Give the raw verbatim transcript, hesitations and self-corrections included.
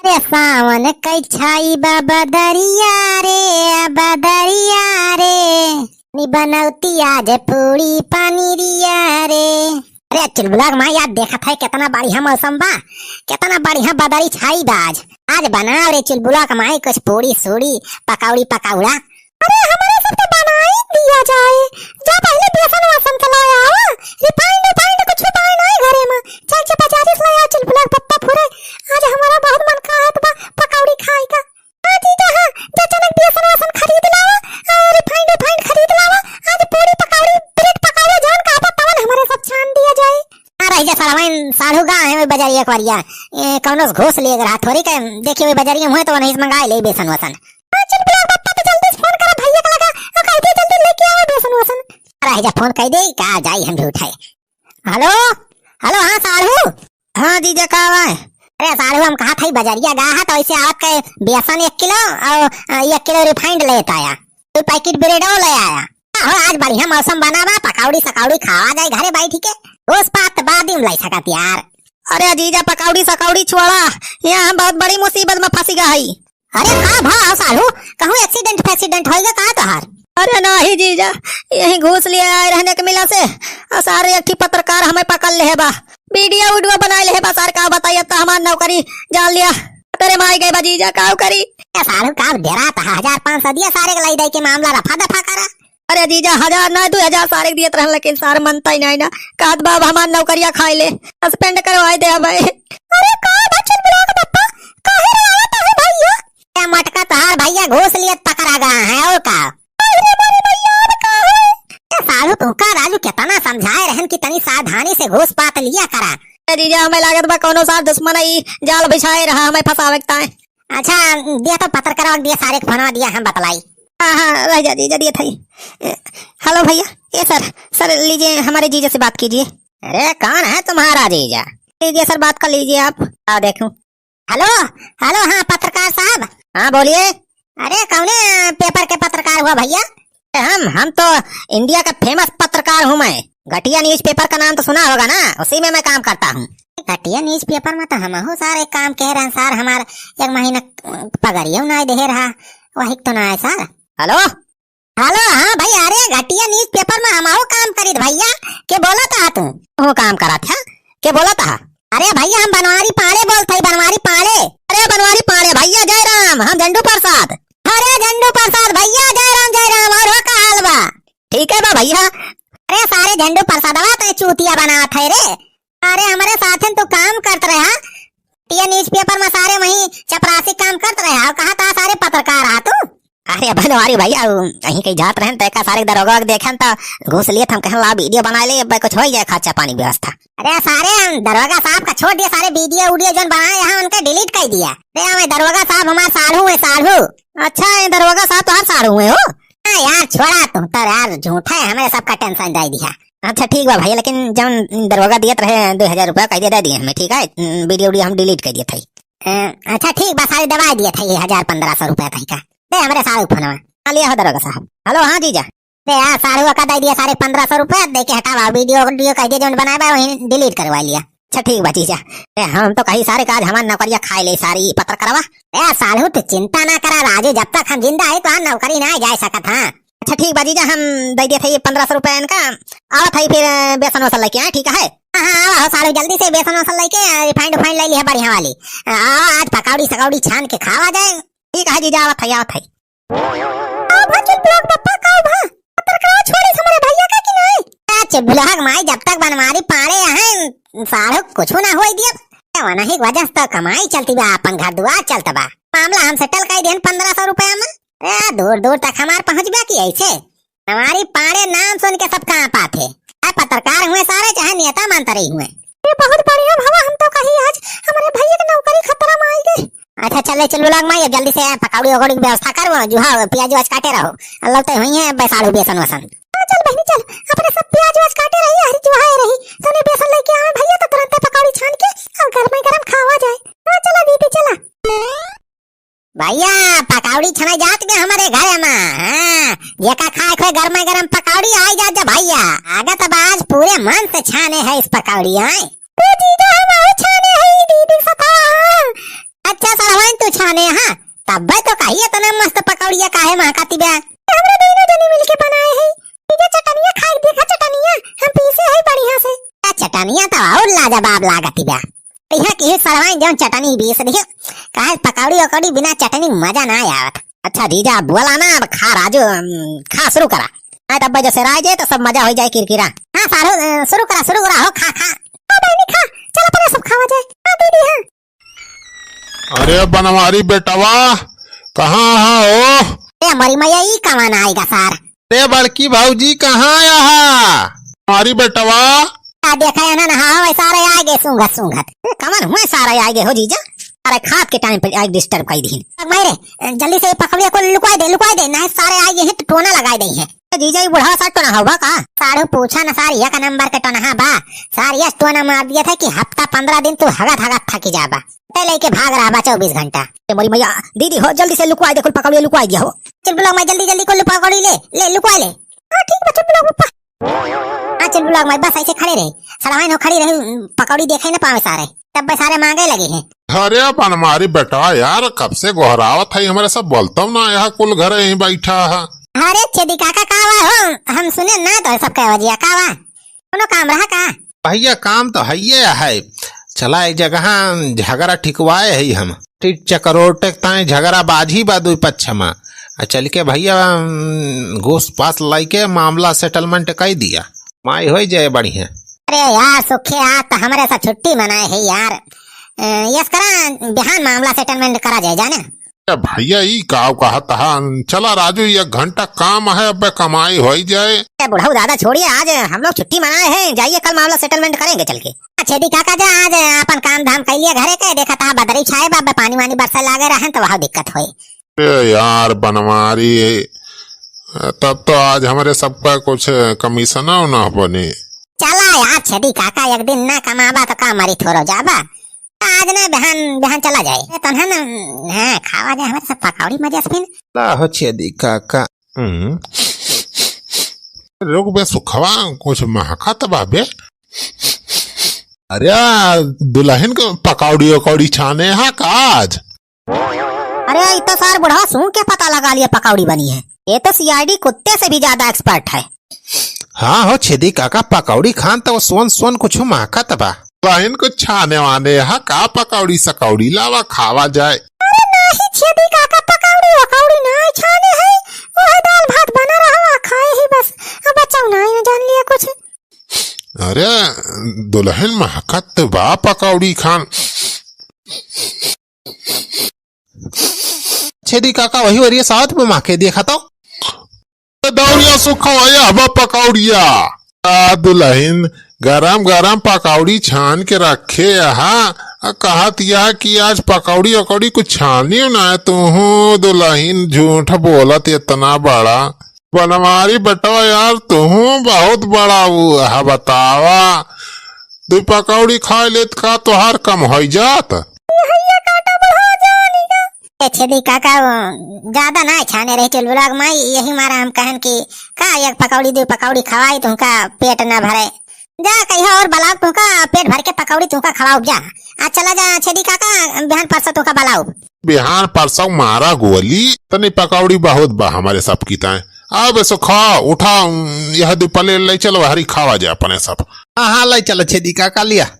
अरे सावन कै छाई बा बदरिया रे, बदरिया रे, नी बनौती आज पूड़ी पनीरिया रे। अरे चुलबुला क माई, आज देखत है केतना बढ़िया मौसम बा, केतना बढ़िया बदरी छाई बा आज। आज बनाओ रे चुलबुला क माई कुछ पूड़ी सूड़ी, पकौड़ी पकौड़ा। अरे हमरे सब तो बनाई दिया जाए, जा पहले बेसन वेसन के लाया आवा, refined refined कुछ भी पाए नहीं घरे में, चल के बाजारे से लाया चुलबुला क पप्पा फुरे, आज हमारा बहुत मन कहत बा पकौड़ी खाए का। हाँ जीजा हाँ, जा चनक बेसन वेसन खरीद लावा और refined refined खरीद लावा, आज पूड़ी पकौड़ी, ब्रेड पकौड़ा जौन कहबा तवन हमरे सब छान दिया जाए। आ रही जा सरवाइन साढ़ू गा है वही बजारी एक बारिया, ए, कौनो से घूस लिए रहा थोड़ी के, देखिए वही बजारी हुए तो वहीं से मंगाए ले बेसन वेसन। हाँ चुलबुला क पप्पा तो जल्दी से फोन करा भैया का लगा, और कह दिया जल्दी लेके आवा बेसन वेसन। आ रही जा फोन कह दे का जाई हम भी उठाए। हेलो, हेलो, हाँ साढ़ू। हाँ जीजा का बा? अरे साढ़ू हम कहत हई बजरिया गा हा तो ऐसे आवत के बेसन एक किलो और, अ, एक किलो refined लेत आया, दो पैकेट ब्रेडो ले आया। हो आज बढ़िया मौसम बना बा, पकौड़ी सकौड़ी खावा जाए घरे बैठ के, घूस पात बाद में लाई सकत यार। अरे जीजा पकौड़ी सकौड़ी छोड़ा, यहाँ हम बहुत बड़ी मुसीबत में फंसी गा हई। अरे का भा साढ़ू, कहूँ accident फैक्सीडेंट होइगा का तोहार? अरे नाही जीजा, यही घूस लिए आए रहने के मिला से, और सारे एक ठी पत्रकार हमें पकड़ लेहे बा, वीडियो वीडियो बनाए लेहे बा, सारे का बताइए तो हमार नौकरी जान लिया। तेरे माई गए बा जीजा, का करी? ए साढ़ू का डेरा तहा, हजार पाँच सौ दिया सारे के लाई दे के मामला रफा दफा करा। अरे जीजा, हजार ना, दो हजार सारे के दियत रहन, लेकिन सार मनता ही नहीं ना। कहत बा, "अब हमार नौकरिया खाए ले, suspend करवाए दे हमें।" अरे का बा चुलबुला क पप्पा, काहे रे आवत है भैया? ए मटका तोहार भैया घूस लिए पकड़ा गा है, और का? अरे मोरे भैया, अब का है? ए साढ़ू तू का राजू कितना समझाए रहन कि तनी सावधानी से घूस पात लिया करा। ए जीजा, हमें लागत बा कौनो सार दुश्मन ही जाल बिछाए रहा हमें फंसावे के ताए। अच्छा, दिया तो पत्रकारवा के दिया, सारे के फोनवा दिया, हम बतलाई। हाँ, हाँ, रह जा जीजा, दिया था ही। ए, हेलो भैया, ए सर, सर लीजिए, हमारे जीजा से बात कीजिए। अरे, कौन है तुम्हारा जीजा? लीजिए सर, बात कर लीजिए आप। आओ देखूं। हेलो, हेलो, हाँ, पत्रकार साहब। हाँ, बोलिए। अरे, कौने पेपर के पत्रकार हुआ भैया? हम, हम तो इंडिया का famous पत्रकार हूँ मैं। घटिया न्यूज़पेपर का नाम तो सुना होगा ना, उसी में मैं काम करता हूँ। घटिया न्यूज़पेपर में तो हमहू सारे काम कह रहे हैं सर, हमार एक महीना पगरियो ना दे रहा, वही तो ना है सर। हेलो, हेलो, हाँ भाई, अरे घटिया न्यूज़पेपर में हमहू काम करीत भैया, के बोलत हा तू? वो काम करत है, के बोलत हा? अरे भैया, हम बनवारी पाड़े बोलत हई, बनवारी पाड़े। अरे बनवारी पाड़े भैया, जय राम, हम झंडू प्रसाद। अरे झंडू प्रसाद भैया, जय राम, जय राम, और हो का हाल बा? ठीक है बा भैया। अरे सारे झंडू प्रसादवा तो चूतिया बनावत है रे। अरे हमरे साथन तू काम करत रहा, टीए न्यूज़पेपर में सारे वहीं चपरासी काम करत रहा, और कहाँ था सारे पत्रकार आ तू? अरे बनवारी भैया, उ कहीं कहीं जात रहन, तो एका सारे दरोगा के देखन, तो घूस लिए हम कहन ला वीडियो बना ले, अब कुछ हो जाए खर्चा पानी व्यवस्था। अरे सारे हम दरोगा साहब का छोड़ दिया, सारे वीडियो उडियो जौन बनाए यहाँ उनके delete कर दिया। अरे हमें दरोगा साहब हमार साढ़ू है, साढ़ू। अच्छा, ये दरोगा साहब तोहार साढ़ू है हो? हाँ यार, छोड़ा तू तो यार, झूठा है, हमें सबका tension दे दिया। अच्छा ठीक बा भैया, लेकिन जौन दरोगा दियत रहे दो हजार रुपया, कह दिया दे दिए हमें, ठीक है? वीडियो उडियो हम delete कर दिए थे। अ, अच्छा ठीक बा, सारे दबा दिए थे ये हजार पन्द्रह सौ रुपया था का। दे हमरे साढ़ू फोनवा। हाँ, लिया हो दरोगा साहब। हेलो, हाँ जीजा। दे यार, साढ़ू का दे दिया सारे पन्द्रह सौ रुपया, दे के हटावा, वीडियो उडियो कह दिया जौन बनाए बा वहीं delete करवा लिया। अच्छा ठीक बा जीजा। ए, हम तो कही सारे का आज हमार नौकरिया खाए ले सारी पत्रकारवा। ए साढ़ू तू चिंता ना करा राजू, जब तक हम जिंदा है तो हम नौकरी ना जाए सकत हाँ। अच्छा ठीक बा जीजा, हम दे दिए थे ये पन्द्रह सौ रुपया इनका, आवत है फिर, अ, बेसन वसन लेके आए, ठीक है? हाँ, हाँ, आवा हो साढ़ू, जल्दी से बेसन वसन लेके, अ, refined उफाइंड ले लिया बढ़िया वाली। अ, आवा, आज पकौड़ी सकौड़ी छान के खावा जाए। ठीक है जीजा, आवत है, आवत है। का भा चुलबुला क पप्पा, का भा? पत्रकार छोड़े हमरे भैया का कि नहीं? ए चुलबुला क माई, जब तक बनवारी पाड़े हैं, साढ़ू कुछ ना होई दिया। ए, वनही की वजह से तो कमाई चलती बा, अपन घर दुआर चलत बा। मामला हम settle कर दिहन पन्द्रह सौ रुपया में। ए, दूर दूर तक हमार पहुँच बा कि ऐसे? बनवारी पाड़े नाम सुन के सब काँपा थे। चाहे पत्रकार हुए सारे, चाहे नेता मंत्री हुए। ये बहुत बढ़िया भवा, हम तो कही आज हमरे भैया के नौकरी खतरा में आई गई। अच्छा चल रे चुलबुला क माई, जल्दी से पकौड़ी वकौड़ी की व्यवस्था कर, वो जुहा प्याज व्याज काटे रहो, लौटे हुई है बैसाड़ू बेसन वसन। हाँ चल बहनी चल, अपने सब प्याज व्याज काटे रही, हरी जुहाए रही, तने बेसन लेके आवे भैया तो तुरंते पकौड़ी छान के और गरमे गरम खावा जाए। हाँ चला दीदी चला। भैया, पकौड़ी छनाई जात बे हमरे घरे में। हाँ, जेका खाए खोए गरमा गरम पकौड़ी, आई जात जा भैया। आगे तब आज पूरे मन से छाने है इस पकौड़ी, आए। ए जीजा, हम आए छाने है, ई दीदी सता। हाँ। अच्छा, सर, तू छाने हा, तब्बे तो कहिए इतना मस्त पकौड़िया काहे महकाती बा? हमरे दोनों जनी मिलके बनाए है। ये चटनिया खाई देखा, चटनिया हम पीसे है बढ़िया से। आ, चटनिया तो और लाजवाब लागती बा। यहाँ की सरवाई जौन चटनी पीस दियो, काहे पकौड़ी वकौड़ी बिना चटनी मजा ना आवत। अच्छा जीजा, अब बोला ना, अब खा राजू, अम, खा शुरू करा। हाँ, तब जैसे राय जे तो सब मजा हो जाए किरकिरा। हाँ सारू, अ, शुरू करा, शुरू करा, हो खा, खा। हाँ बहनी खा, चल अपने सब खावा जाए। हाँ दीदी, हाँ। अरे बनवारी बेटवा, कहाँ हा हो? ए मोरी मैया, ई कवन आइगा सार? अरे बड़की भौजी, कहाँ आया हा? बनवारी बेटवा। आ देखा है ना, ना, हाँ, वही सारे आइगे सूंघत सूंघत। ए, कवन हुए सारे आइगे हो जीजा? अरे खात के टाइम पे आइगे disturb कर दीन। अब भाई रे, जल्दी से ये पकौड़िया को लुकाई दे, लुकाई दे, नहीं सारे आइगे हैं तो टोना लगाई दे हैं। ए जीजा, ये बुढ़वा सार टोना होबा का? साढ़ू पूछा ना सार, एक नंबर के टोनहा बा। सार ये टोना मार दिया था कि हफ्ता पंद्रह दिन तू हगत हगत थकी जाबा। ते लेके भाग रहा बा चउबीस घंटा। ए मोरी मैया, दीदी हो, जल्दी से लुकवाई दे, कुल पकौड़िया लुकवाई दिया हो। चल बुलाओ मैं, जल्दी जल्दी कुल पकौड़ी ले, ले लुकवा ले। हाँ ठीक बा, चल बुलाओ पप्पा। हाँ चल बुलाओ मैं, बस ऐसे खड़े रहे, सड़वाइन हो खड़ी रही, पकौड़ी देखे न पावे सारे, तब बे सारे मांगे लगे हैं। अरे बनवारी बेटा यार, कब से गोहरावत है, हमारे सब बोलता हूँ ना, यहाँ कुल घर यहीं बैठा है। अरे छेदी काका का हुआ हो, हम सुने ना तो सब कह वजिया का हुआ। कोनो काम रहा का? भैया, काम तो हइये है। चला, एक जगह झगड़ा ठिकवाए है हम। टिक चकरोटे ताई झगड़ा बाजी बा दुई पक्ष में। आ चल के भैया, अम, घूस पास लाइके मामला settlement कई दिया। माई होई जाए बढ़िया। अरे यार, सुखे आज तो हमरे साथ छुट्टी मनाए है यार। अ, यस करा, बिहान मामला settlement करा जाए, जाने? ए भैया, ई काव कहत हन? चला राजू, एक घंटा काम है, अबे कमाई होई जाए। ए बुढ़ऊ दादा, छोड़िए, आज हम लोग छुट्टी मनाए हैं, जाइए, कल मामला settlement करेंगे चल के। अच्छा दी काका जा, आज अपन काम धाम कर लिया घरे के, देखा था बदरी छाए बा, अबे पानी वानी बरसे लागे रहन तो वहाँ दिक्कत होई। ए यार बनवारी, तब तो आज हमारे सबका कुछ commission ना बने। चला यार छेदी काका, एक दिन ना कमाबा तो का मरी थोरो जाबा। आज ना बिहान, बिहान चला जाए। ए, तनहा ना, हाँ, खावा जाए हमारे सब पकौड़ी मजे से फिन। ला हो छेदी काका। हम्म। रुक बे सुखवा, कुछ महकत बा बे। अरे, दुलहिन को पकौड़ी वकौड़ी छाने हा का आज? अरे, ई तो सार बुढ़वा सूंघ के पता लगा लिया पकौड़ी बनी है। ये तो C I D कुत्ते से भी ज्यादा expert है। हाँ हो छेदी काका, पकौड़ी खान तो सोन सोन कुछ महकत बा। बहिन कुछ छाने वाने हा का, पकौड़ी सकौड़ी लावा खावा जाए। अरे नाही छेदी काका, पकौड़ी वकौड़ी नाही छाने है, वह दाल भात बना रहा है, खाए ही बस। अब बचाओ ना, ये जान लिया कुछ। अरे दुलहिन महकत बा पकौड़ी खान। छेदी काका वही वरिये साथ में माके देखा तो। दौरिया सुखवाया हवा पकौड़िया। आ दुलहिन गरम गरम पकौड़ी छान के रखे हा। आ कहत या कि आज पकौड़ी वकौड़ी कुछ छानी ना है। तू दुलहिन झूठ बोलत इतना बड़ा। बनवारी बेटवा यार, तू बहुत बड़ा वो है, बतावा। दू पकौड़ी खाए लेत का तोहार कम होई जात? ए छेदी काका, वो ज्यादा ना छाने रही चुलबुला के माई, यही मारा हम कहन कि का एक पकौड़ी दू पकौड़ी खवाई तुमका पेट ना भरे। जा कहियो और बलाओ तुमका पेट भर के पकौड़ी तुमका खवाओ जा। आ चला जा छेदी काका, बिहान परसों तुमका बलाओ। बिहान परसों मारा गोली, तनी पकौड़ी बहुत बा हमारे सबकी ताए। अब सो खा उठा, यह दू plate ले चलो, हरी खावा जा अपने सब। हाँ हाँ, ले चलो छेदी काका लिया।